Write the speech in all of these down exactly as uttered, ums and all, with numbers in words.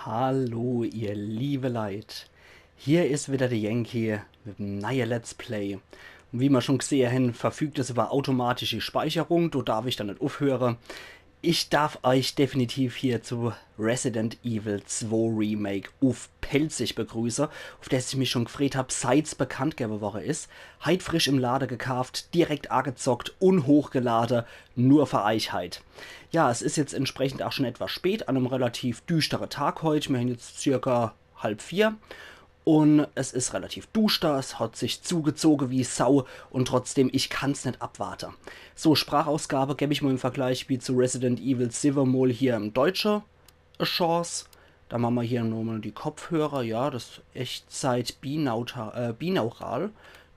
Hallo, ihr liebe Leit. Hier is wieder de Yankee mit em neie Let's Play. Un wie mer schon gsehe hen, verfügt es über automatische Speicherung, do darf ich dann net uffhöre. Ich darf euch definitiv hier zu Resident Evil zwei Remake uff Pälzisch begrüße, uff des ich mich schon gfreet hab, seit's bekannt gewwe worre is. Heit frisch im Lade gekaaft, direkt agezockt un hochgelade, nur für euch heit. Ja, es is jetzt entsprechend auch schon etwas spät, an em relativ düstere Tag heit. Mir hen jetzt circa halb vier. Un es is relativ duschter, es hat sich zugezoge wie Sau un trotzdem, ich kann's net abwarte. So, Sprachausgabe geb ich mol im Vergleich wie zu Resident Evil siwwe mol hier em Deutsche e Chance. Dann mache mer hier nochmol die Kopfhörer, ja, des Echtzeit-Binauta-, äh, Binaural.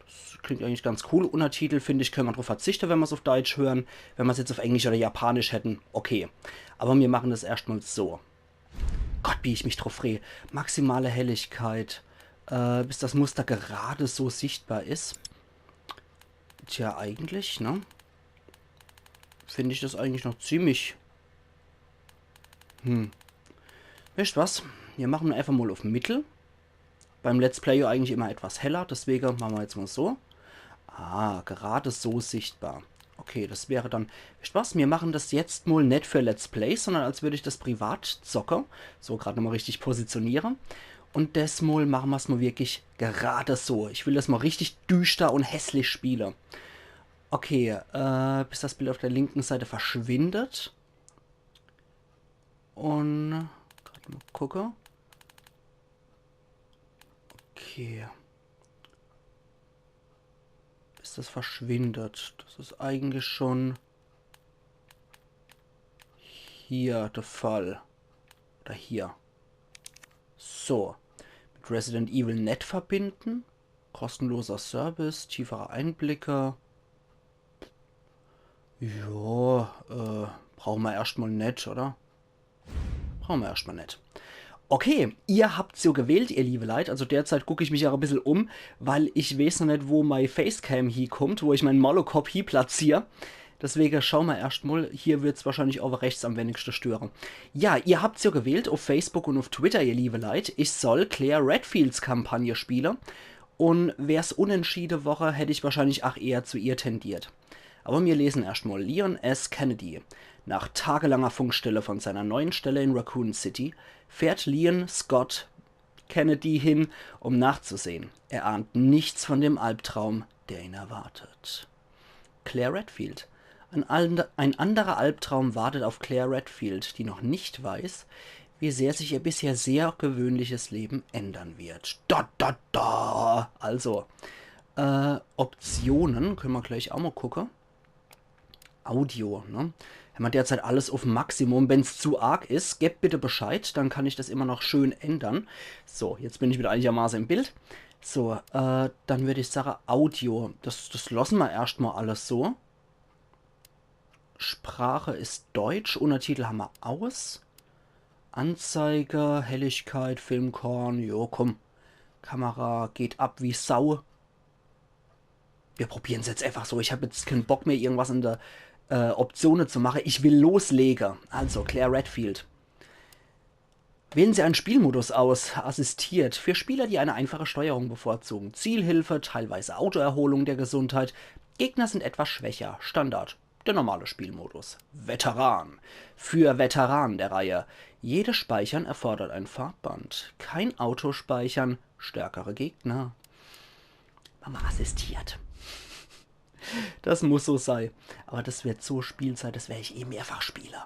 Des klingt eigentlich ganz cool. Untertitel, find ich, könne mer druff verzichte, wenn mer's uff Deutsch hören. Wenn mer's jetzt uff Englisch oder Japanisch hätten, okay. Aber mir machen des erscht mol so. Gott, wie ich mich druff free. Maximale Helligkeit, äh, bis das Muster gerade so sichtbar is. Tja, eigentlich, ne? Find ich des eigentlich noch ziemlich. Hm. Wisst was? Mir machen einfach mol uff Mittel. Beim Let's Play ja eigentlich immer etwas heller, deswege mache mer jetzt mol so. Ah, gerade so sichtbar. Okay, des wäre dann. Wisst was? Mir machen des jetzt mol net für Let's Play, sondern als würd ich des privat zocke. So, grad nochmol richtig positioniere. Un des mol mache mer's mol wirklich gerade so. Ich will des mol richtig düschter un hässlich spiele. Okay, äh, bis das Bild auf der linken Seite verschwindet. Un grad mol gucke. Okay. Bis das verschwindet. Des is eigentlich schon hier de Fall. Oder hier. So. Mit Resident Evil net verbinde. Kostenloser Service, tiefere Einblicke. Ja, äh, brauche mer erscht mol net, oder? Brauche mer erscht mol net. Okay, ihr habt's jo gewählt, ihr liebe Leit. Also derzeit guck ich mich auch e bissel um, weil ich weeß noch net, wo mei Facecam hiekummt, wo ich mein Molokopp hie platzier. Deswege schaue mer erscht mol. Hier wird's wahrscheinlich owwe rechts am wenigste störe. Ja, ihr habt's jo gewählt, uff Facebook un uff Twitter, ihr liebe Leit, ich soll Claire Redfields Kampagne spiele. Un wär's unentschiede worre, hätt ich wahrscheinlich ach eher zu ihr tendiert. Aber mir lesen erscht mol. Leon S. Kennedy. Nach tagelanger Funkstille von seiner neuen Stelle in Raccoon City fährt Leon Scott Kennedy hin, um nachzusehen. Er ahnt nichts von dem Albtraum, der ihn erwartet. Claire Redfield. Ein, an-, ein anderer Albtraum wartet auf Claire Redfield, die noch nicht weiß, wie sehr sich ihr bisher sehr gewöhnliches Leben ändern wird. Da, da, da. Also, äh, Optionen könne mer gleich auch mol gucke. Audio, ne? Hämmer derzeit alles uff Maximum. Wenn's zu arg is, gebt bitte Bescheid, dann kann ich das immer noch schön ändern. So, jetzt bin ich wieder einigermaße im Bild. So, äh, dann würd ich sage, Audio. Das, das losse mer erscht mol alles so. Sprache is Deutsch, Untertitel hämmer aus. Anzeige, Helligkeit, Filmkorn, jo, komm. Kamera geht ab wie Sau. Wir probieren's jetzt einfach so. Ich hab jetzt keen Bock mehr, irgendwas in der, äh, Optione zu mache. Ich will loslege. Also, Claire Redfield. Wählen Sie einen Spielmodus aus. Assistiert. Für Spieler, die eine einfache Steuerung bevorzugen. Zielhilfe, teilweise Autoerholung der Gesundheit. Gegner sind etwas schwächer. Standard. Der normale Spielmodus. Veteran. Für Veteranen der Reihe. Jedes Speichern erfordert ein Farbband. Kein Autospeichern. Stärkere Gegner. Mama assistiert. Das muss so sei. Aber das wird so e Spiel sei, das wer ich eh mehrfach spiele.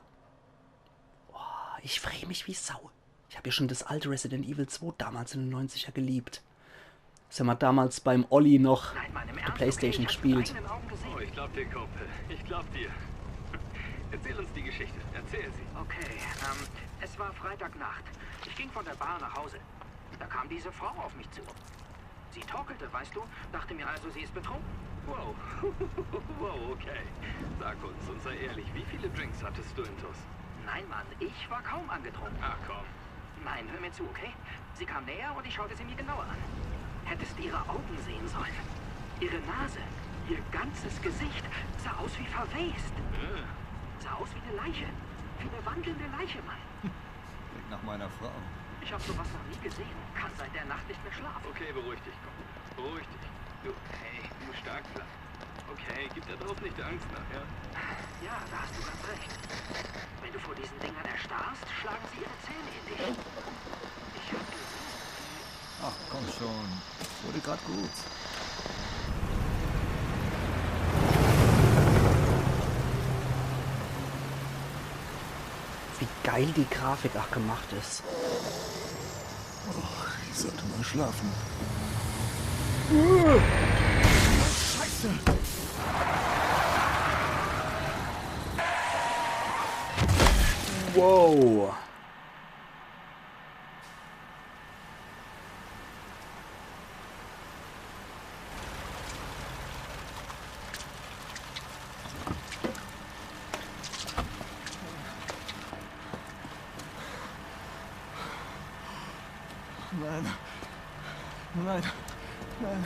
Boah, ich free mich wie Sau. Ich hab ja schon das alte Resident Evil zwei damals in den neunziger geliebt. Das hämmer damals beim Olli noch Nein, Mann, im uff der Ernst, okay, Playstation ich hab's mit gespielt. Eigenen Augen gesehen. Oh, ich glaub dir, Kumpel. Ich glaub dir. Erzähl uns die Geschichte. Erzähl sie. Okay, ähm, es war Freitagnacht. Ich ging von der Bar nach Hause. Da kam diese Frau auf mich zu. Sie torkelte, weißt du? Dachte mir also, sie ist betrunken. Wow. Wow, okay. Sag uns, und sei ehrlich, wie viele Drinks hattest du intus? Nein, Mann, ich war kaum angetrunken. Ach komm. Nein, hör mir zu, okay? Sie kam näher und ich schaute sie mir genauer an. Hättest ihre Augen sehen sollen. Ihre Nase, ihr ganzes Gesicht sah aus wie verwest. Äh. Sah aus wie eine Leiche. Wie eine wandelnde Leiche, Mann. Klingt nach meiner Frau. Ich hab sowas noch nie gesehen. Kann seit der Nacht nicht mehr schlafen. Okay, beruhig dich, komm. Beruhig dich. Du, hey, du musst stark bleiben. Okay, gib da draußen nicht Angst nach, ja? Ja, da hast du ganz recht. Wenn du vor diesen Dingern erstarrst, schlagen sie ihre Zähne in dich. Ich hab gesehen, wie... Ach, komm schon. Wurde grad gut. Wie geil die Grafik auch gemacht is. Oh, ich sollte mal schlafen. Scheiße! Wow. Nein. Nein. Nein.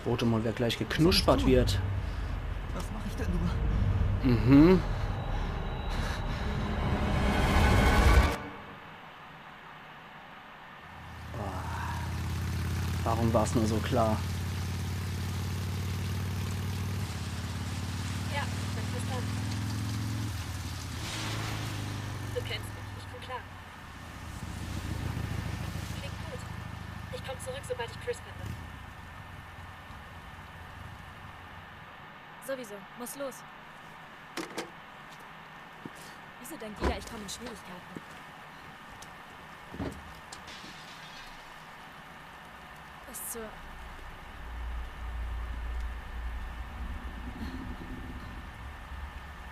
Rot mal, wer gleich geknuspert wird. Was mach ich denn nur? Mhm. Oh. Warum war's nur so klar? Ja, ich bin Tristan. Du kennst mich, ich komm klar. Klingt gut. Ich komm zurück, sobald ich Chris finde. Sowieso, muss los. Wieso denkt jeder, ich komme in Schwierigkeiten? Bis zur...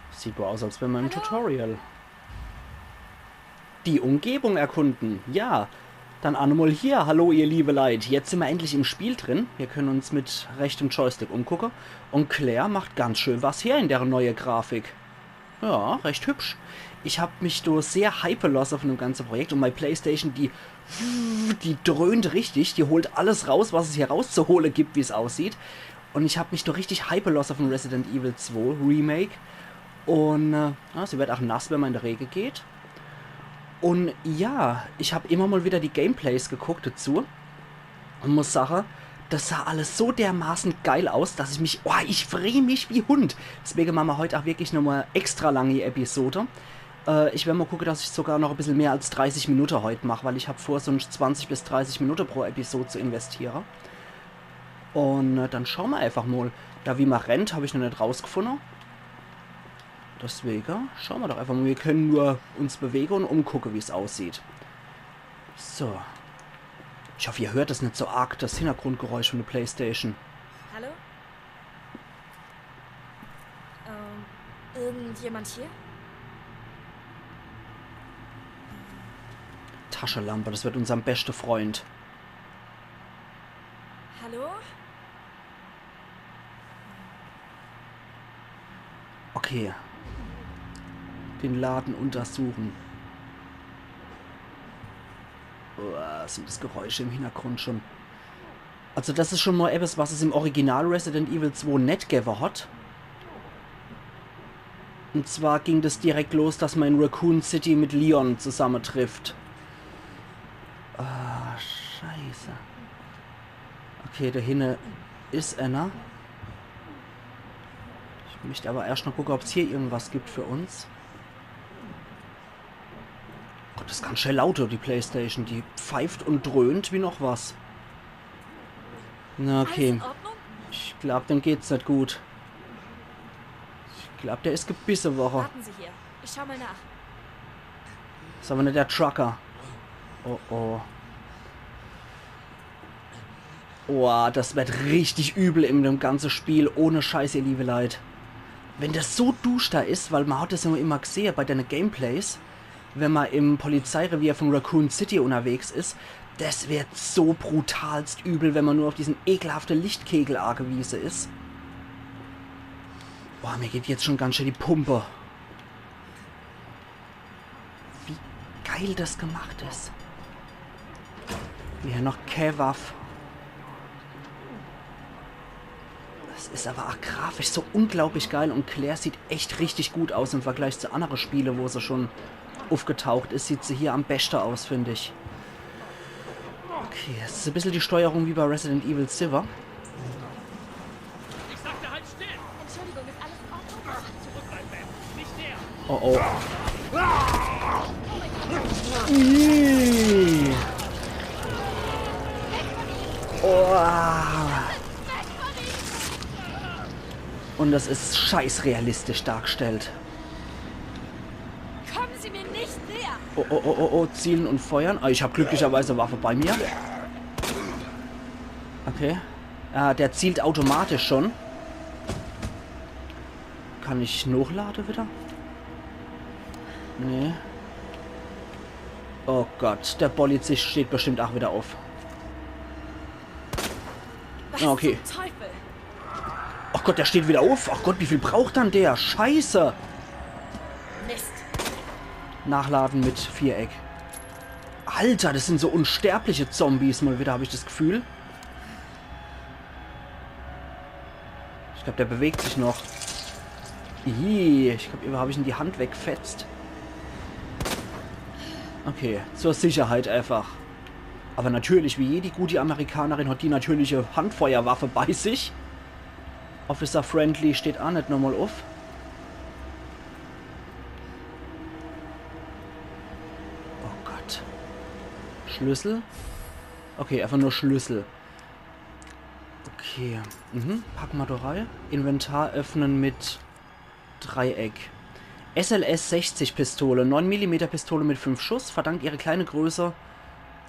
Sieht wohl aus, als wäre man im Hallo? Tutorial. Die Umgebung erkunden, ja. Dann aa mol hier. Hallo, ihr liebe Leit. Jetzt sin mer endlich im Spiel drin. Mir können uns mit rechtem Joystick umgucke. Und Claire macht ganz schön was her in dere neue Grafik. Ja, recht hübsch. Ich hab mich do sehr hype losse von dem ganze Projekt und mei Playstation, die, die dröhnt richtig, die holt alles raus, was es hier rauszuhole gibt, wie's aussieht. Und ich hab mich do richtig hype losse von Resident Evil zwei Remake. Und äh, ja, sie wird auch nass, wenn man in de Rege geht. Und ja, ich hab immer mal wieder die Gameplays geguckt dazu und muss sache, das sah alles so dermaßen geil aus, dass ich mich, oh, ich free mich wie Hund. Deswege mache mer heut auch wirklich nochmal extra lange Episode. Äh, ich werd mal gucke, dass ich sogar noch e bissel mehr als dreißig Minutte heut mach, weil ich hab vor, sonst zwanzig bis dreißig Minutte pro Episode zu investiere. Und äh, dann schaue mer einfach mal. Da wie man rennt, hab ich noch net rausgefunde. Deswege schaue mer doch einfach mal. Wir können nur uns bewege und umgucke, wie's aussieht. So. Ich hoff, ihr hört das net so arg, das Hintergrundgeräusch von der Playstation. Hallo? Ähm, irgendjemand hier? Taschelampe, das wird unser bester Freund. Hallo? Okay. Den Laden untersuchen. Uah, sind das Geräusche im Hintergrund schon. Also das is schon mal etwas, was es im Original Resident Evil zwei net gewwe hat. Und zwar ging das direkt los, dass man in Raccoon City mit Leon zusammentrifft. Ah, scheiße. Okay, da hinne is einer. Ich möchte aber erst noch gucken, ob's hier irgendwas gibt für uns. Gott, das is ganz schön laut, die Playstation. Die pfeift und dröhnt wie noch was. Na, okay. Alles in Ordnung? Ich glaub, dem geht's net gut. Ich glaub, der is gebisse worre. Warten Sie hier. Ich schau mal nach. Is aber net der Trucker. Oh, oh. Boah, das wird richtig übel in dem ganze Spiel. Ohne Scheiß, ihr liebe Leit. Wenn das so duster is, weil man hat das ja immer gesehe bei deine Gameplays, wenn man im Polizeirevier von Raccoon City unterwegs is, das wird so brutalst übel, wenn man nur auf diesen ekelhafte Lichtkegel angewiese is. Boah, mir geht jetzt schon ganz schön die Pumpe. Wie geil das gemacht is. Mir noch kä Waff. Is aber ach grafisch so unglaublich geil und Claire sieht echt richtig gut aus im Vergleich zu andere Spiele, wo se schon uffgetaucht is, sieht se hier am beschte aus, find ich. Okay, es is e bissel die Steuerung wie bei Resident Evil Seven. Ich sagte halt still! Entschuldigung, ist alles in Ordnung? Zurückbleiben, Ma'am. Nicht der! Oh oh. Ih. Oh. Und das is scheiß realistisch dargestellt. Kommen Sie mir nicht näher! Oh, oh, oh, oh, oh, zielen und feuern. Ah, ich hab glücklicherweise Waffe bei mir. Okay. Ah, der zielt automatisch schon. Kann ich nochlade wieder? Nee. Oh Gott, der Polizist steht bestimmt ach wieder uff. Was Ah, okay. Zum Teufel? Ach Gott, der steht wieder uff. Ach Gott, wie viel braucht dann der? Scheiße. Mist. Nachladen mit Viereck. Alter, das sind so unsterbliche Zombies mal wieder, hab ich das Gefühl. Ich glaub, der bewegt sich noch. Ih, ich glaub, hab ich ihm die Hand weggefetzt. Okay, zur Sicherheit einfach. Aber natürlich, wie jede gute Amerikanerin, hat die natürliche Handfeuerwaffe bei sich. Officer Friendly steht ach net nochmal uff. Oh Gott. Schlüssel? Okay, einfach nur Schlüssel. Okay. Mhm. Pack ma do rei. Inventar öffnen mit Dreieck. S L S sechzig Pistole, neun Millimeter Pistole mit fünf Schuss, verdankt ihre kleine Größe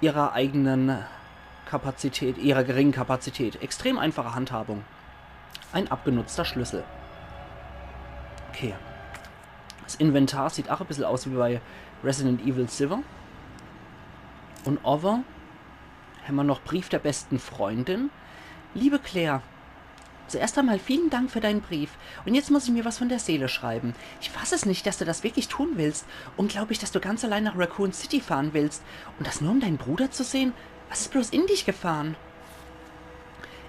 ihrer eigenen Kapazität, ihrer geringen Kapazität. Extrem einfache Handhabung. Ein abgenutzter Schlüssel. Okay. Das Inventar sieht ach e bissel aus wie bei Resident Evil Seven. Und owwe hämmer noch Brief der besten Freundin. Liebe Claire, zuerst einmal vielen Dank für deinen Brief. Und jetzt muss ich mir was von der Seele schreiben. Ich fasse es nicht, dass du das wirklich tun willst. Unglaublich, dass du ganz allein nach Raccoon City fahren willst. Und das nur, um deinen Bruder zu sehen? Was ist bloß in dich gefahren?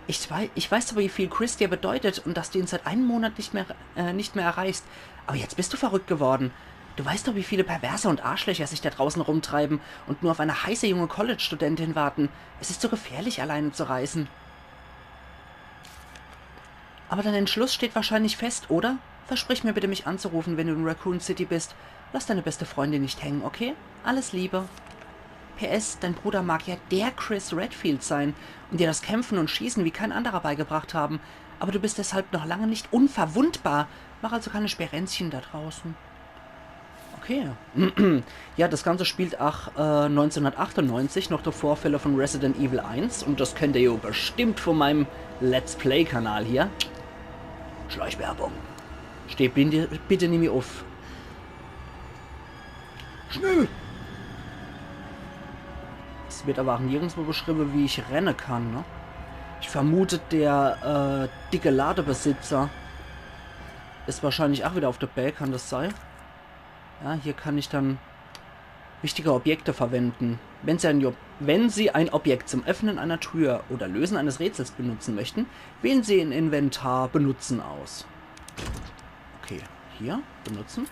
Ich, wei ich weiß zwar, wie viel Chris dir bedeutet und dass du ihn seit einem Monat nicht mehr, äh, nicht mehr erreichst. Aber jetzt bist du verrückt geworden. Du weißt doch, wie viele Perverse und Arschlöcher sich da draußen rumtreiben und nur auf eine heiße junge College-Studentin warten. Es ist zu gefährlich, alleine zu reisen. Aber dein Entschluss steht wahrscheinlich fest, oder? Versprich mir bitte, mich anzurufen, wenn du in Raccoon City bist. Lass deine beste Freundin nicht hängen, okay? Alles Liebe. P S, dein Bruder mag ja der Chris Redfield sein und dir das Kämpfen und Schießen wie kein anderer beigebracht haben. Aber du bist deshalb noch lange nicht unverwundbar. Mach also keine Sperenzchen da draußen. Okay. Ja, das Ganze spielt ach äh, neunzehnhundertachtundneunzig, noch der Vorfäller von Resident Evil eins. Und das kennt ihr ja bestimmt von meinem Let's Play-Kanal hier. Schleichwerbung. Steh bitte, bitte nimmi uff. Schnell! Es wird aber auch nirgendwo beschrieben, wie ich rennen kann, ne? Ich vermute, der äh, dicke Ladebesitzer ist wahrscheinlich auch wieder auf der Bänk, kann das sein? Ja, hier kann ich dann wichtige Objekte verwenden. Wenn Sie, ein, Ob- wenn Sie ein Objekt zum Öffnen einer Tür oder Lösen eines Rätsels benutzen möchten, wählen Sie im Inventar Benutzen aus. Okay, hier, benutzen.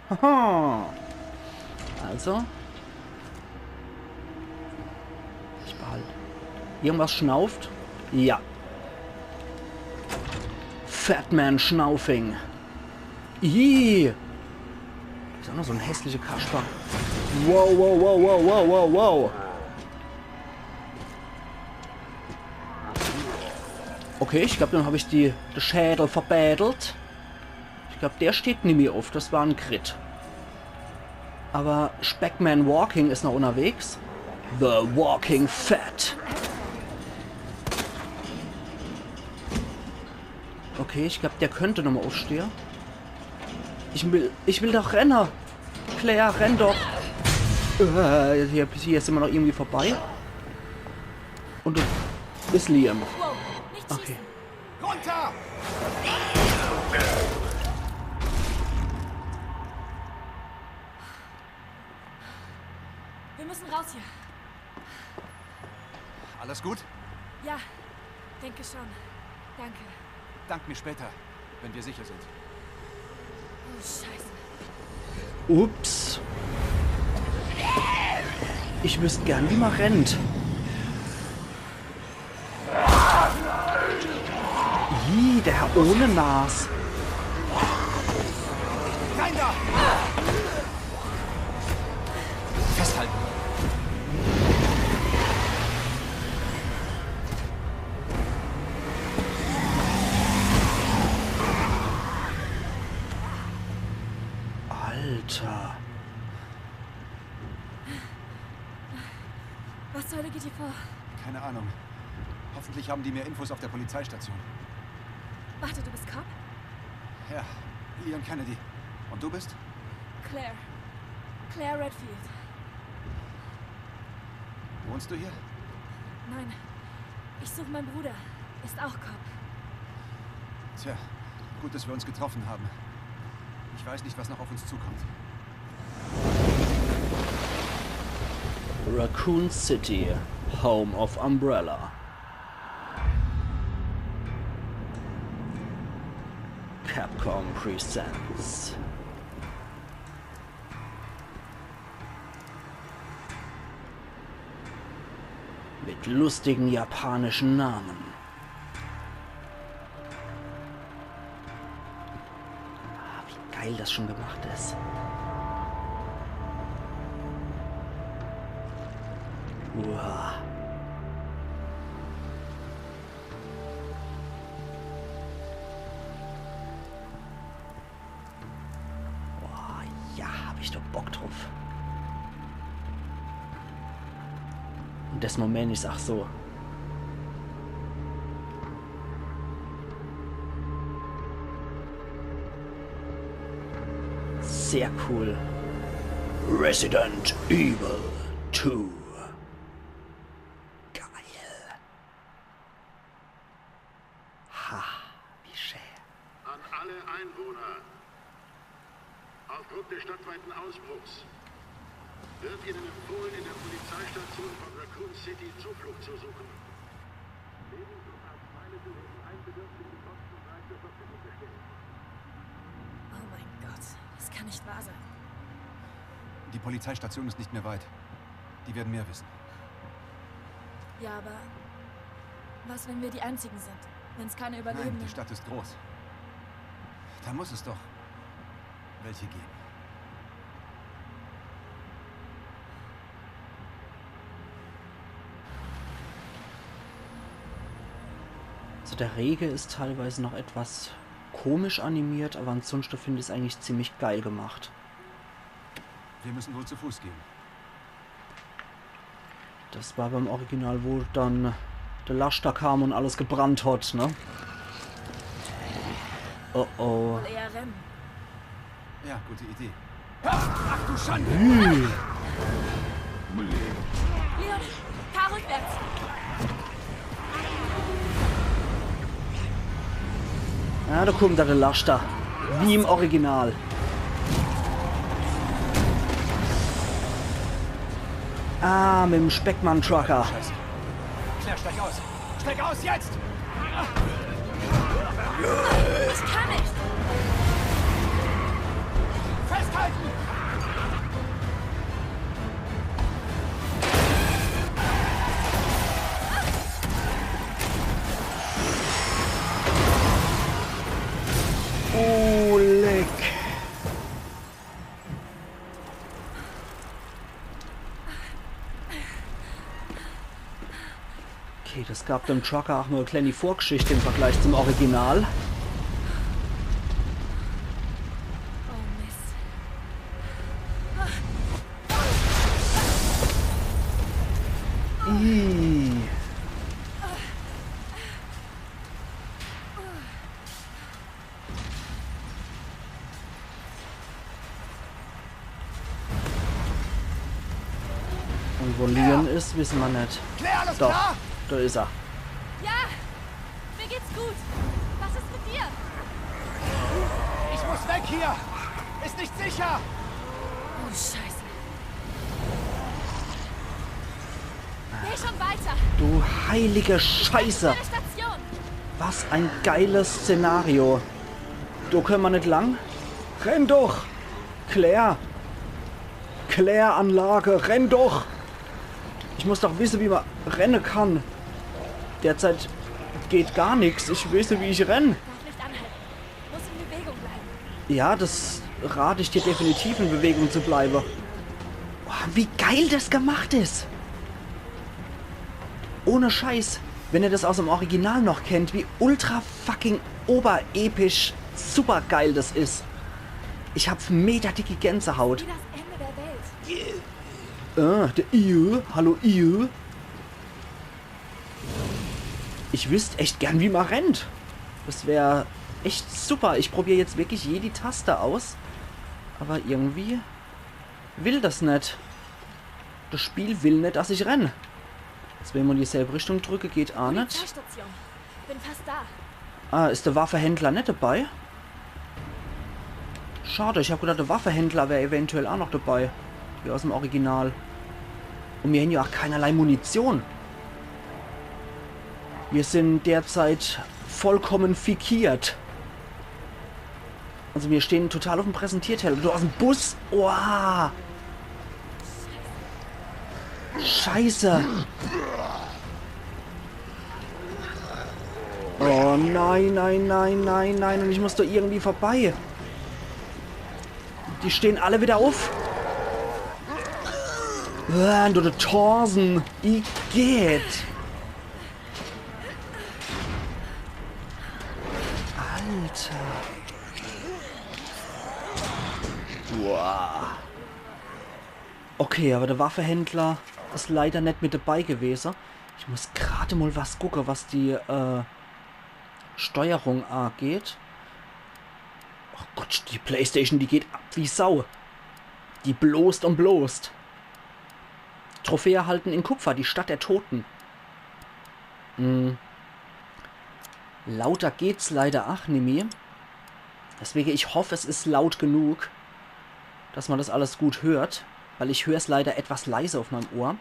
Haha. Also. Ich behalte. Irgendwas schnauft. Ja. Fat Man Schnaufing. Ih. Is auch noch so ein hässlicher Kasper. Wow, wow, wow, wow, wow, wow, wow. Okay, ich glaub, dann hab ich die, die Schädel verbädelt. Ich glaub, der steht nimmi uff. Das war ein Crit. Aber Speckman Walking ist noch unterwegs. The Walking Fat. Okay, ich glaub, der könnte nochmal aufstehen. Ich will, ich will doch rennen. Claire, renn doch. Äh, hier, hier ist immer noch irgendwie vorbei. Und du bist Liam. Wow, nicht schießen. Okay. Runter! Wir müssen raus hier. Alles gut? Ja, denke schon. Danke. Dank mir später, wenn wir sicher sind. Oh, Scheiße. Ups. Ich wüsst gern, wie man rennt. Ih, der Herr ohne Nas. Rein da! Festhalten. Alter. Was zur Hölle geht hier vor? Keine Ahnung. Hoffentlich haben die mehr Infos auf der Polizeistation. Warte, du bist Cop? Ja, Leon Kennedy. Und du bist? Claire. Claire Redfield. Wohnst du hier? Nein. Ich suche meinen Bruder. Ist auch Cop. Tja, gut, dass wir uns getroffen haben. Ich weiß nicht, was noch auf uns zukommt. Raccoon City, Home of Umbrella. Capcom presents. Mit lustigen japanischen Namen. Ah, wie geil das schon gemacht ist. Uah. Boah, ja, hab ich doch Bock drauf. Und des Moment is ach so. Sehr cool. Resident Evil two. Geil. Ha, wie schön. An alle Einwohner. Aufgrund des stadtweiten Ausbruchs wird Ihnen empfohlen, in der Polizeistation von Raccoon City Zuflucht zu suchen. Lebens- und Arzneimittelhilfen einbedürftig die Kosten frei zur Verfügung gestellt. Oh mein Gott, das kann nicht wahr sein. Die Polizeistation ist nicht mehr weit. Die werden mehr wissen. Ja, aber was, wenn wir die Einzigen sind? Wenn es keine Nein, Überlebenden... die Stadt ist groß. Da muss es doch welche geben. Also der Rege is teilweise noch etwas komisch animiert, aber ansonsten finde ich's eigentlich ziemlich geil gemacht. Wir müssen wohl zu Fuß gehen. Das war beim Original, wo dann der Laster kam und alles gebrannt hat, ne? Oh oh. Wohl eher rennen. Ja, gute Idee. Ach du Schande! Leon, fahr rückwärts. Ja, da kommt der Laster. Wie im Original. Ah, mit dem Speckmann-Trucker. Scheiße. Claire, steig aus! Steig aus jetzt! Ich kann nicht. Festhalten! Oh, leck. Okay, das gab dem Trucker auch nur eine kleine Vorgeschichte im Vergleich zum Original. Oh Mist. Ih. Und wo Leon is, wissen wir nicht. Claire, alles Doch, klar? Da is er. Ja, mir geht's gut. Was ist mit dir? Ich muss weg hier! Ist nicht sicher! Oh, Scheiße. Geh schon weiter. Du heilige Scheiße. Meine Station. Was ein geiles Szenario. Do könne mer net lang. Renn doch! Claire! Kläranlage, renn doch! Ich muss doch wisse, wie mer renne kann. Derzeit geht gar nix. Ich wisse, wie ich renn. Darf nicht anhalten. Muss in Bewegung bleiben. Ja, das rat ich dir definitiv, in Bewegung zu bleibe. Boah, wie geil das gemacht is. Ohne Scheiß, wenn ihr das aus dem Original noch kennt, wie ultra fucking oberepisch supergeil das is. Ich hab mega dicke Gänsehaut. Wie das Ende der Welt. Äh, der Iu, hallo Iu. Ich wüsst echt gern, wie mer rennt. Das wär echt super. Ich probier jetzt wirklich jedi Taste aus. Aber irgendwie will das net. Das Spiel will net, dass ich renn. Jetzt, wenn mer in dieselbe Richtung drücke, geht a net. Polizeistation. Bin fast da. Ah, is der Waffehändler net dabei? Schade, ich hab gedacht, der Waffehändler wär eventuell a noch dabei. Wie aus dem Original. Und mir hän ja auch keinerlei Munition. Wir sind derzeit vollkommen fikiert. Also wir stehen total auf dem Präsentierteller. Du hast einen Bus. Oha. Scheiße. Oh nein, nein, nein, nein, nein. Und ich muss da irgendwie vorbei. Die stehen alle wieder auf. Ah, nur der Thorsen. Igitt. Alter. Boah. Okay, aber der Waffehändler is leider net mit dabei gewese. Ich muss grad mal was gucke, was die, äh, Steuerung angeht. Oh Gott, die Playstation, die geht ab wie Sau. Die blost und blost. Trophäe erhalten in Kupfer, die Stadt der Toten. Hm. Lauter geht's leider ach nimmi. Deswege, ich hoff, es is laut genug, dass man das alles gut hört, weil ich hör's leider etwas leise auf meinem Ohr.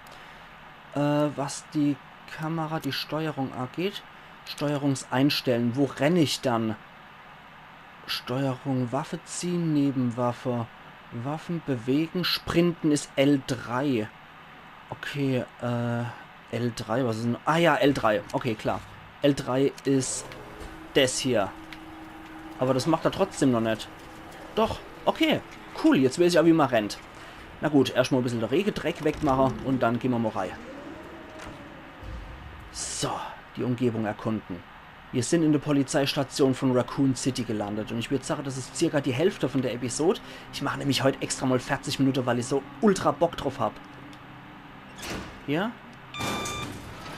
Äh, was die Kamera, die Steuerung angeht, Steuerungseinstellen, wo renn ich dann? Steuerung, Waffe ziehen, Nebenwaffe, Waffen bewegen, Sprinten is L drei. Okay, äh, L drei, was is denn? Ah ja, L drei. Okay, klar. L drei is des hier. Aber das macht er trotzdem noch net. Doch, okay. Cool, jetzt weiß ich aber, wie man rennt. Na gut, erscht mal e bissel de Regedreck wegmache und dann gehn mer mal rei. So, die Umgebung erkunden. Wir sind in der Polizeistation von Raccoon City gelandet und ich würd sagen, das ist circa die Hälfte von der Episode. Ich mache nämlich heut extra mal vierzig Minuten, weil ich so ultra Bock drauf hab. Hier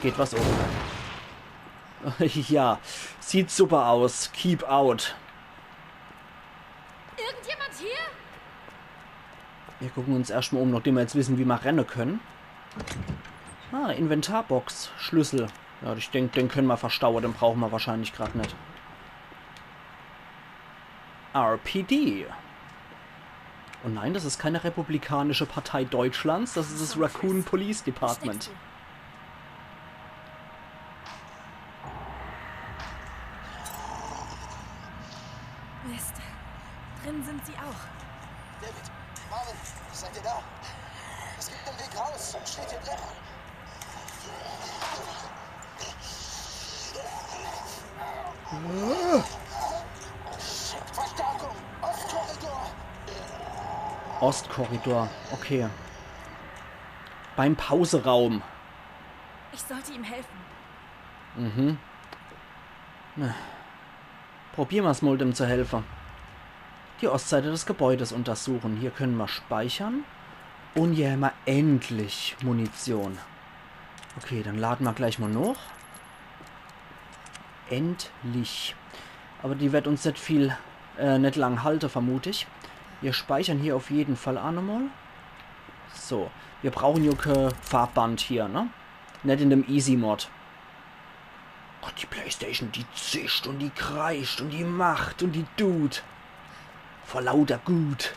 geht was um. Ja, sieht super aus. Keep out. Irgendjemand hier? Wir gucken uns erscht mal um, nachdem wir jetzt wissen, wie wir rennen können. Ah, Inventarbox, Schlüssel. Ja, ich denk, den können wir verstauen, den brauchen wir wahrscheinlich grad net. R P D. Oh nein, das ist keine Republikanische Partei Deutschlands, das ist das Raccoon Police Department. Mist. Drin sind sie auch. David, Marvin, seid ihr da? Es gibt einen Weg raus. Steht hier drin. Verstärkung. Ostkorridor. Ostkorridor, okay. Beim Pauseraum. Ich sollte ihm helfen. Mhm. Na. Probieren wir's mal, dem zu helfen. Die Ostseite des Gebäudes untersuchen. Hier können wir speichern. Und hier haben wir endlich Munition. Okay, dann laden wir gleich mal noch. Endlich. Aber die wird uns nicht viel, äh, nicht lang halten, vermute ich. Wir speichern hier auf jeden Fall auch nochmal. So, wir brauchen ja kein Farbband hier, ne? Nicht in dem Easy-Mod. Gott, die Playstation, die zischt und die kreischt und die macht und die tut. Vor lauter Gut.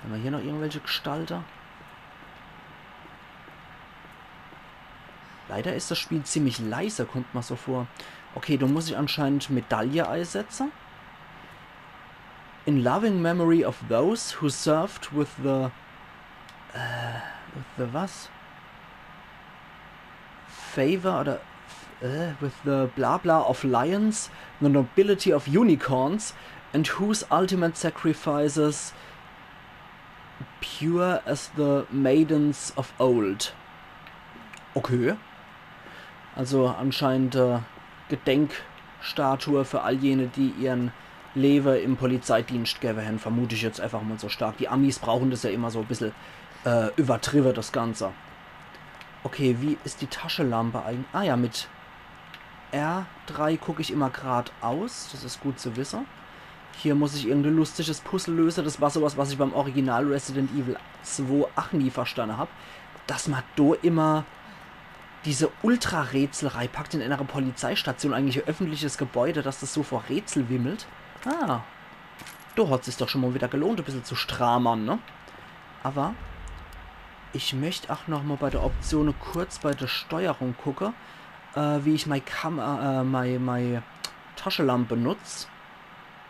Haben wir hier noch irgendwelche Gestalte? Leider ist das Spiel ziemlich leise, kommt mir so vor. Okay, do muss ich anscheinend Medaille eisetze. In loving memory of those who served with the, äh, with the was? Favor oder, äh, with the bla bla of lions, the nobility of unicorns, and whose ultimate sacrifices pure as the maidens of old. Okay. Also anscheinend, äh, Gedenkstatue für all jene, die ihren Lewe im Polizeidienst gewwe hen, vermut ich jetzt einfach mal so stark. Die Amis brauchen das ja immer so e bissel, äh, übertriwwe, das Ganze. Okay, wie is die Taschelampe eigentlich? Ah ja, mit R drei guck ich immer gradaus. Das is gut zu wisse. Hier muss ich irgend e lustiges Puzzle löse. Das war sowas, was ich beim Original Resident Evil zwei ach nie verstanne hab. Dass ma do immer diese Ultra-Rätsel reipackt in einer Polizeistation, eigentlich e öffentliches Gebäude, dass das so vor Rätsel wimmelt. Ah, do hat sich's doch schon mal wieder gelohnt, e bissel zu stramern, ne? Aber ich möcht ach noch mal bei der Option kurz bei der Steuerung gucke, äh, wie ich mei Kam-, äh, mei, mei Taschelampe nutz.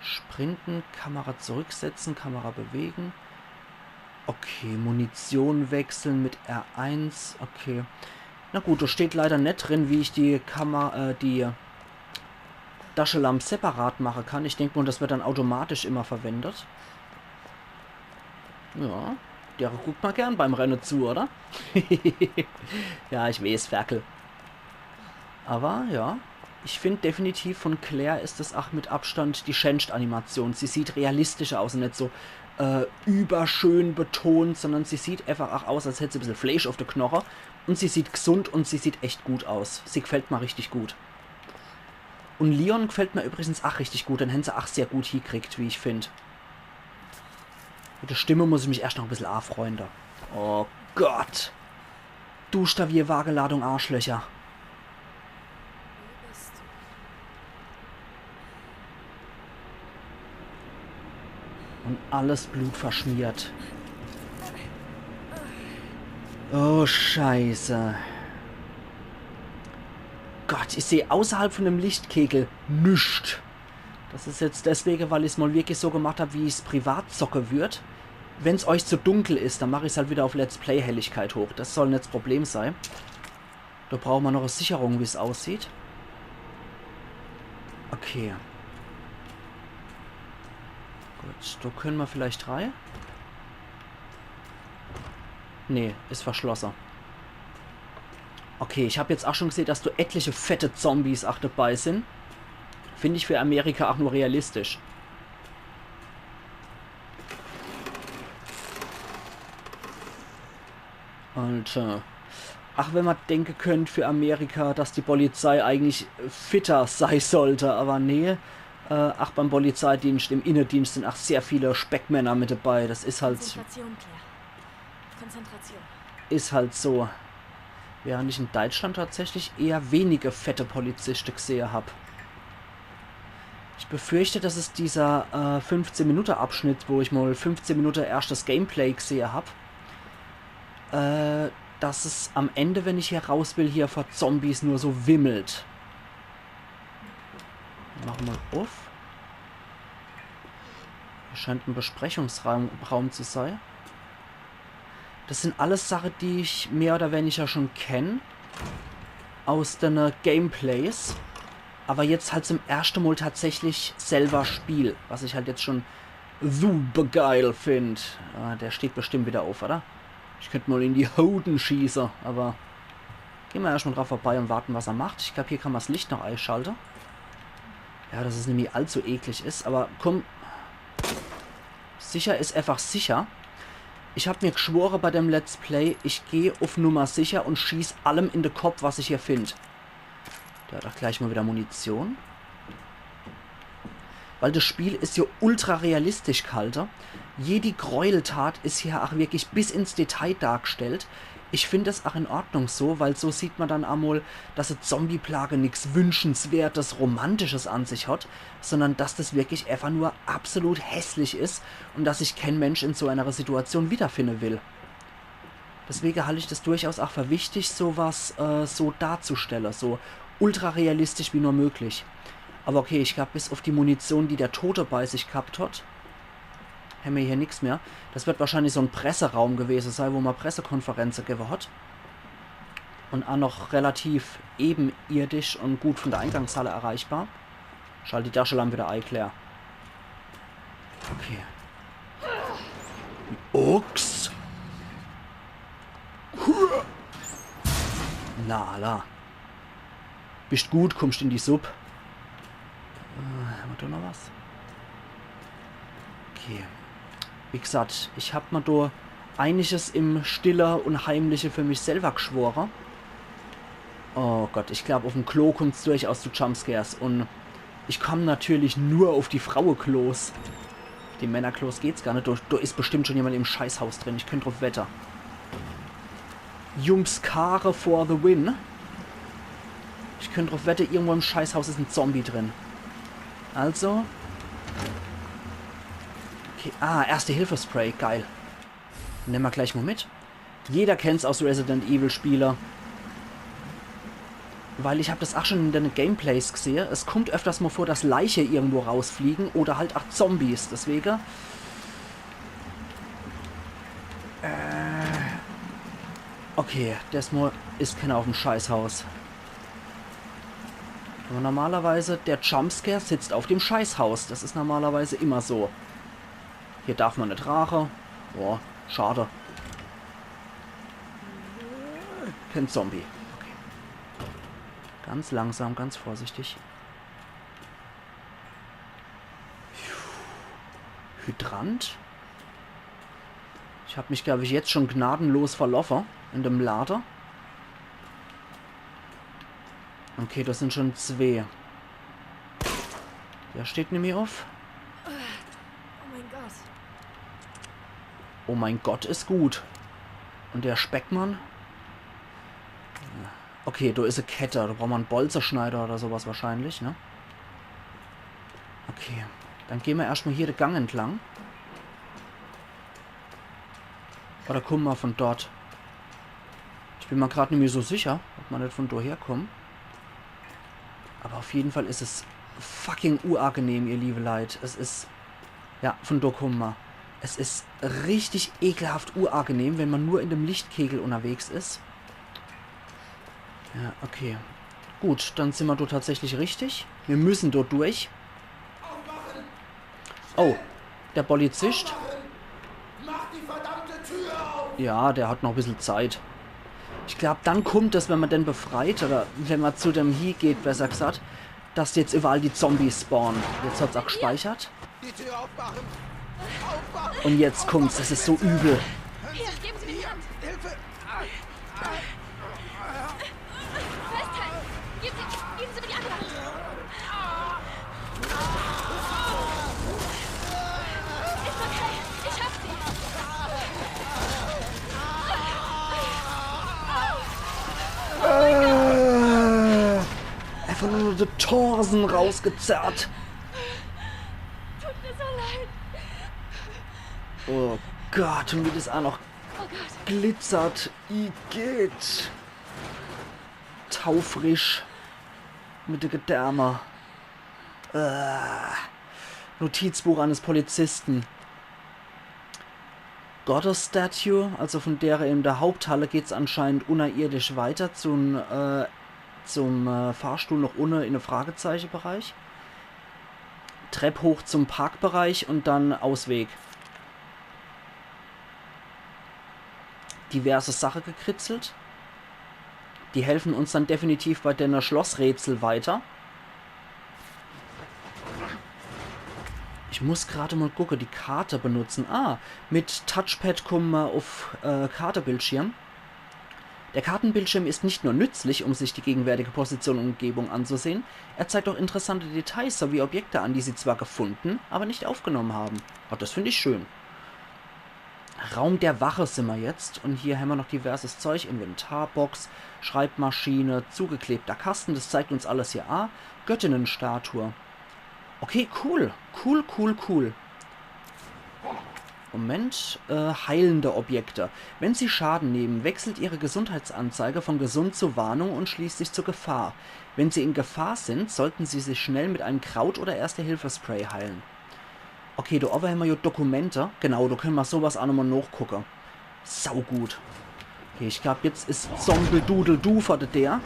Sprinten, Kamera zurücksetzen, Kamera bewegen. Okay, Munition wechseln mit R eins. Okay. Na gut, da steht leider net drin, wie ich die Kamera, äh, die Taschelamp separat mache kann. Ich denk mal, das wird dann automatisch immer verwendet. Ja, der guckt mal gern beim Renne zu, oder? Ja, ich weeß, Ferkel. Aber ja, ich find definitiv von Claire is es ach mit Abstand die schänscht Animation. Sie sieht realistischer aus und net so, äh, überschön betont, sondern sie sieht einfach ach aus, als hätt sie e bissel Fleisch auf de Knoche. Und sie sieht gesund und sie sieht echt gut aus. Sie gefällt mir richtig gut. Und Leon gefällt mir übrigens ach richtig gut. Den hän se ach sehr gut hiekriegt, wie ich find. Mit der Stimme muss ich mich erscht noch e bissel afreunde. Oh Gott. Duschter wie e Wageladung Arschlöcher. Und alles blutverschmiert. Oh, Scheiße. Gott, ich seh außerhalb von dem Lichtkegel nüscht. Das is jetzt deswege, weil ich's mal wirklich so gemacht hab, wie ich's privat zocke würd. Wenn's euch zu dunkel is, dann mach ich's halt wieder auf Let's Play Helligkeit hoch. Das soll net das Problem sei. Da brauche ma noch e Sicherung, wie's aussieht. Okay. Gut, da könne ma vielleicht rei. Nee, is verschlosse. Okay, ich hab jetzt ach schon geseh, dass do etliche fette Zombies ach dabei sin. Find ich für Amerika ach nur realistisch. Und, äh, ach, wenn ma denke könnt für Amerika, dass die Polizei eigentlich fitter sei sollte, aber nee. Äh, ach, beim Polizeidienst, im Innendienst sin ach sehr viele Speckmänner mit dabei. Das is halt, Konzentration, Claire. Konzentration. Is halt so. Während ich in Deutschland tatsächlich eher wenige fette Poliziste gesehe hab. Ich befürchte, das is dieser, äh, fünfzehn Minute Abschnitt, wo ich mal fünfzehn Minute erschtes Gameplay gesehe hab. Äh, dass es am Ende, wenn ich hier raus will, hier vor Zombies nur so wimmelt. Mach mal uff. Hier scheint en Besprechungsraum, Raum zu sei. Das sin alles Sache, die ich mehr oder weniger schon kenn. Aus dene Gameplays. Aber jetzt halt zum erschte Mal tatsächlich selber spiel. Was ich halt jetzt schon super geil find. Ah, der steht bestimmt wieder uff, oder? Ich könnt mal in die Hoden schieße, aber geh ma erscht mal drauf vorbei und warten, was er macht. Ich glaub, hier kann ma das Licht noch eischalte. Ja, dass es nimmi allzu eklig is, aber komm. Sicher is einfach sicher. Ich hab mir gschwore bei dem Let's Play, ich geh uff Nummer sicher und schieß allem in de Kopp, was ich hier find. Der hat ach gleich mal wieder Munition. Weil das Spiel is ja ultra realistisch ghalte. Jedi Gräueltat is hier ach wirklich bis ins Detail dargestellt. Ich find das ach in Ordnung so, weil so sieht ma dann emol, dass e Zombie-Plage nix Wünschenswertes, Romantisches an sich hat, sondern dass das wirklich einfach nur absolut hässlich is und dass sich kein Mensch in so einer Situation wiederfinden will. Deswege halt ich das durchaus ach für wichtig, sowas, äh, so darzustellen, so ultra realistisch wie nur möglich. Aber okay, ich glaab, bis uff die Munition, die der Tote bei sich gehabt hat, hämmer hier nix mehr. Das wird wahrscheinlich so en Presseraum gewese sei, wo mer Pressekonferenze gewwe hat. Und aa noch relativ ebenerdisch und gut von der Eingangshalle erreichbar. Schalt die Taschelamp wieder ei, Claire. Okay. Ochs. Na, alla. Bist gut, kommst in die Supp. Äh, hämmer do noch was? Okay. Wie gesagt, ich hab mer do einiges im Stille und Heimliche für mich selber geschwore. Oh Gott, ich glaub, uffm Klo kommt's durchaus zu Jumpscares. Und ich komm natürlich nur uff die Fraueklos. Die Männerklos geht's gar net. Do, do is bestimmt schon jemand im Scheißhaus drin. Ich könnt druff wette. Jumpscare for the win. Ich könnt druff wette, irgendwo im Scheißhaus is en Zombie drin. Also. Okay. Ah, Erste-Hilfe-Spray. Geil. Nemme mer gleich mal mit. Jeder kennt's aus Resident Evil Spiele. Weil ich hab das aa schon in de Gameplays gesehe. Es kommt öfters mal vor, dass Leiche irgendwo rausfliegen oder halt aa Zombies. Deswege. Äh, okay, desmal is kenner uffm Scheißhaus. Aber normalerweise, der Jumpscare sitzt auf dem Scheißhaus. Das is normalerweise immer so. Hier darf mer net raache. Boah, schade. Kein Zombie. Okay. Ganz langsam, ganz vorsichtig. Hydrant? Ich hab mich, glaub ich, jetzt schon gnadenlos verloffe in dem Lade. Okay, das sind schon zwee. Der steht nimmi uff. Oh mein Gott. Oh mein Gott, is gut. Und der Speckmann? Okay, do is e Kette. Do braucht mer en Bolzeschneider oder sowas wahrscheinlich, ne? Okay, dann gehn mer erscht mal hier de Gang entlang. Oder kumme mer von dort? Ich bin mer grad nimmi so sicher, ob mer net von do herkumme. Aber auf jeden Fall is es fucking uagenehm, ihr liebe Leit. Es is, ja, von do kumme mer. Es is richtig ekelhaft uagenehm, wenn mer nur in dem Lichtkegel unterwegs is. Ja, okay. Gut, dann sin mer do tatsächlich richtig. Mir müssen do durch. Oh, der Polizist. Mach die verdammte Tür auf! Ja, der hat noch e bissel Zeit. Ich glaub, dann kummt es, wenn mer den befreit, oder wenn mer zu dem hiegeht, besser gesagt, dass jetzt überall die Zombies spawnen. Jetzt hat's auch gespeichert. Die Tür aufmachen! Aufmachen! Und jetzt kummt's, es is so übel. Hier, geben Sie mir die Hand. Hilfe! Festhalten. Geben Sie, geben Sie mir die andere Hand. Ist okay. Ich hab Sie. Äh, einfach nur de Torsen rausgezerrt. Tut mir so leid. Oh Gott, und wie das auch noch Oh Gott. glitzert. Igitt. Taufrisch. Mit de Gedärme. Äh. Notizbuch eines Polizisten. Goddess Statue, also von der in der Haupthalle geht's anscheinend unnerirdisch weiter zum, äh, zum äh, Fahrstuhl noch unne in de Fragezeichebereich. Trepp hoch zum Parkbereich und dann Ausweg. Diverse Sache gekritzelt. Die helfen uns dann definitiv bei denne Schlossrätsel weiter. Ich muss grad mal gucke, die Karte benutzen. Ah, mit Touchpad kumme mer uff äh, Kartebildschirm. Der Kartenbildschirm ist nicht nur nützlich, um sich die gegenwärtige Position und Umgebung anzusehen, er zeigt auch interessante Details sowie Objekte an, die sie zwar gefunden, aber nicht aufgenommen haben. Oh, das find ich schön. Raum der Wache simmer jetzt. Und hier hämmer noch diverses Zeug. Inventarbox, Schreibmaschine, zugeklebter Kasten. Das zeigt uns alles hier. Ah, Göttinnenstatue. Okay, cool. Cool, cool, cool. Moment, äh, heilende Objekte. Wenn Sie Schaden nehmen, wechselt Ihre Gesundheitsanzeige von gesund zu Warnung und schließlich zu Gefahr. Wenn Sie in Gefahr sind, sollten Sie sich schnell mit einem Kraut- oder Erste-Hilfe-Spray heilen. Okay, do owwe hämmer jo Dokumente. Genau, do kenne mer sowas ach nochmol nochgucke. Saugut. Okay, ich glaab, jetzt is Zombie-Doodle-Doo vor de Deer.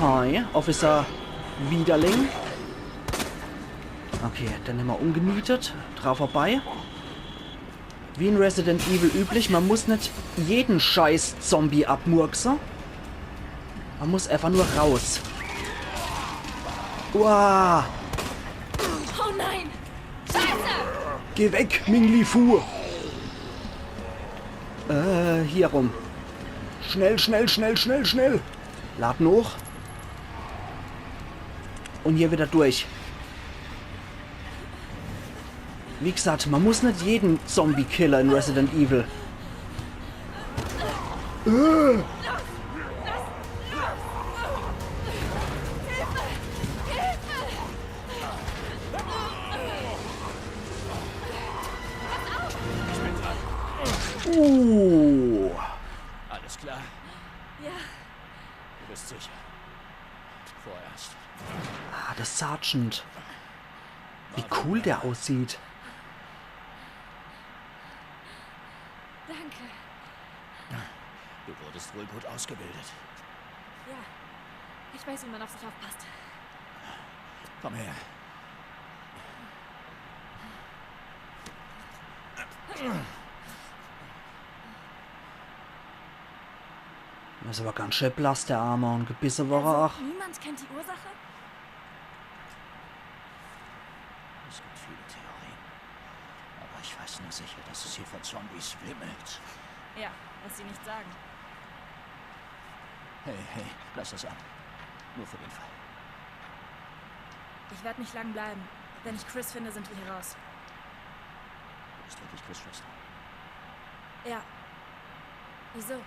Hi, Officer Widerling. Okay, dann hämmer umgenietet. Dra vorbei. Wie in Resident Evil üblich, mer muss net jeden scheiß Zombie abmurkse. Mer muss einfach nur raus. Uah. Oh nein! Scheiße! Geh weg, Ming Li Fu. Äh, hier rum. Schnell, schnell, schnell, schnell, schnell. Lad hoch. Und hier wieder durch. Wie gesagt, man muss nicht jeden Zombie killen in Resident Evil. Äh. Uh. Alles klar? Ja, Du bist sicher. Vorerst. Ah, der Sergeant. Wie cool der aussieht. Danke. Du wurdest wohl gut ausgebildet. Ja, ich weiß, wie man auf sich aufpasst. Komm her. Der is aber ganz schön blass, der Arme, und gebisse war er Also, auch. Niemand kennt die Ursache? Es gibt viele Theorien. Aber ich weiß nur sicher, dass es hier von Zombies wimmelt. Ja, was Sie nicht sagen. Hey, hey, lass das an. Nur für den Fall. Ich werde nicht lang bleiben. Wenn ich Chris finde, sind wir hier raus. Du bist wirklich Chris' Schwester. Ja. Wieso?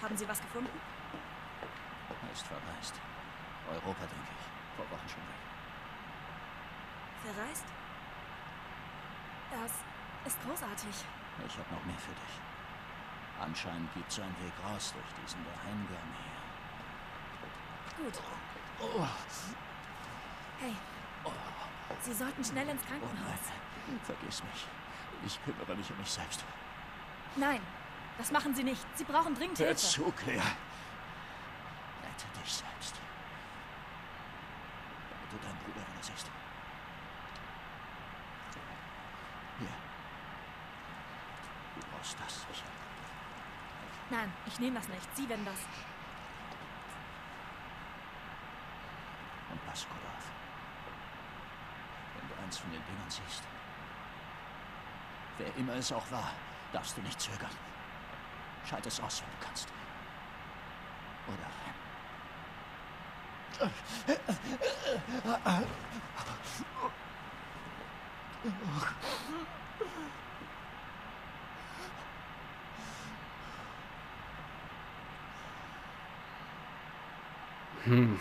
Haben Sie was gefunden? Er ist verreist. Europa, denke ich. Vor Wochen schon weg. Verreist? Das ist großartig. Ich habe noch mehr für dich. Anscheinend gibt es einen Weg raus durch diesen Geheimgang hier. Gut. Oh, Hey, Sie sollten schnell ins oh Krankenhaus. Nein, vergiss mich. Ich kümmere mich um mich selbst. Nein, das machen Sie nicht. Sie brauchen dringend Hör Hilfe. zu, Claire. Rette dich selbst. Damit du deinen Bruder wieder siehst. Hier. Du brauchst das sicher. Nein, ich nehme das nicht. Sie werden das. Und pass gut auf. Wenn du eins von den Dingern siehst, wer immer es auch war, darfst du nicht zögern. Schalt es aus, wenn du kannst. Oder renn. Hm.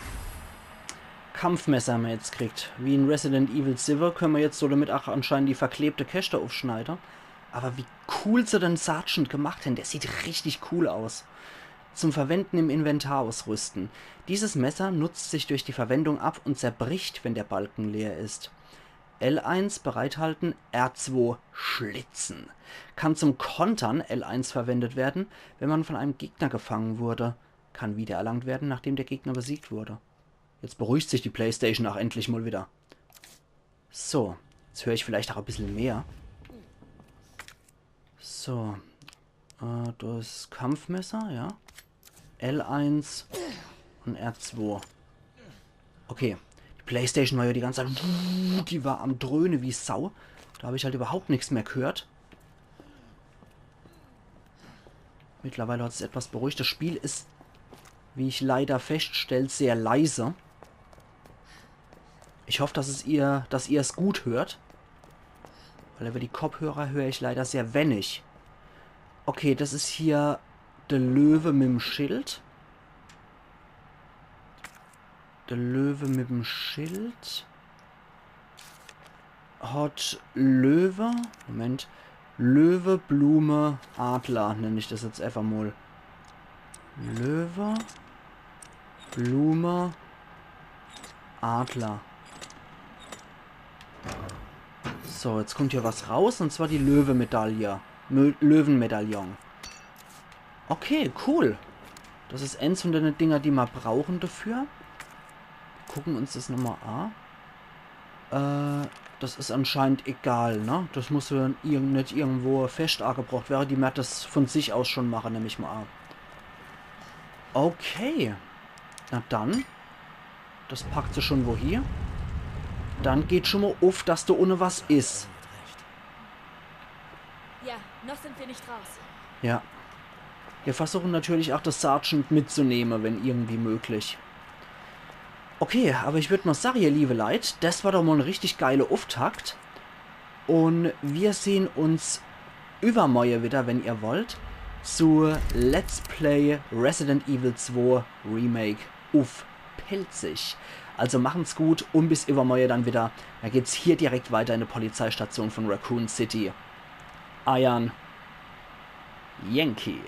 Kampfmesser hämmer jetzt kriegt. Wie in Resident Evil siwwe könne mer jetzt so damit ach anscheinend die verklebte Käschte uffschneide. Aber wie cool se den Sergeant gemacht hän, der sieht richtig cool aus. Zum Verwenden im Inventar ausrüsten. Dieses Messer nutzt sich durch die Verwendung ab und zerbricht, wenn der Balken leer ist. L eins bereithalten, R zwei schlitzen. Kann zum Kontern, L eins verwendet werden, wenn man von einem Gegner gefangen wurde. Kann wiedererlangt werden, nachdem der Gegner besiegt wurde. Jetzt beruhigt sich die Playstation auch endlich mal wieder. So, jetzt hör ich vielleicht auch e bissel mehr. So, äh, das Kampfmesser, ja. L eins und R zwei. Okay, die Playstation war ja die ganze Zeit, die war am Dröhne wie Sau. Da hab ich halt überhaupt nichts mehr gehört. Mittlerweile hat es etwas beruhigt. Das Spiel ist, wie ich leider feststell, sehr leise. Ich hoffe, dass es ihr, dass ihr es gut hört. Weil über die Kopfhörer höre ich leider sehr wenig. Okay, das ist hier der Löwe mit dem Schild. Der Löwe mit dem Schild. Hat Löwe, Moment, Löwe, Blume, Adler, nenn ich das jetzt efach mol. Löwe, Blume, Adler. So, jetzt kommt hier was raus, und zwar die Löwe-Medaille. Mö- Löwenmedaillon. Okay, cool. Das is ens von dene Dinger, die ma brauchen dafür. Gucken uns das nochmal an. Äh, das is anscheinend egal, ne? Das muss jo irgend-, net irgendwo fescht agebrocht werre. Die werd das von sich aus schon mache, nemm ich mal an. Okay. Na dann. Das packt se schon wohie. Dann geht schon mal uff, dass do unne was is. Ja, noch sind wir nicht raus. Ja. Wir versuchen natürlich auch, das Sergeant mitzunehme, wenn irgendwie möglich. Okay, aber ich würd mal sagen, ihr liebe Leit, das war doch mal en richtig geile Uftakt. Und wir sehen uns übermorje wieder, wenn ihr wollt, zu Let's Play Resident Evil zwei Remake uff Pälzisch. Also machen's gut und bis übermorje dann wieder. Da geht's hier direkt weiter in der Polizeistation von Raccoon City. Eiern Yankee.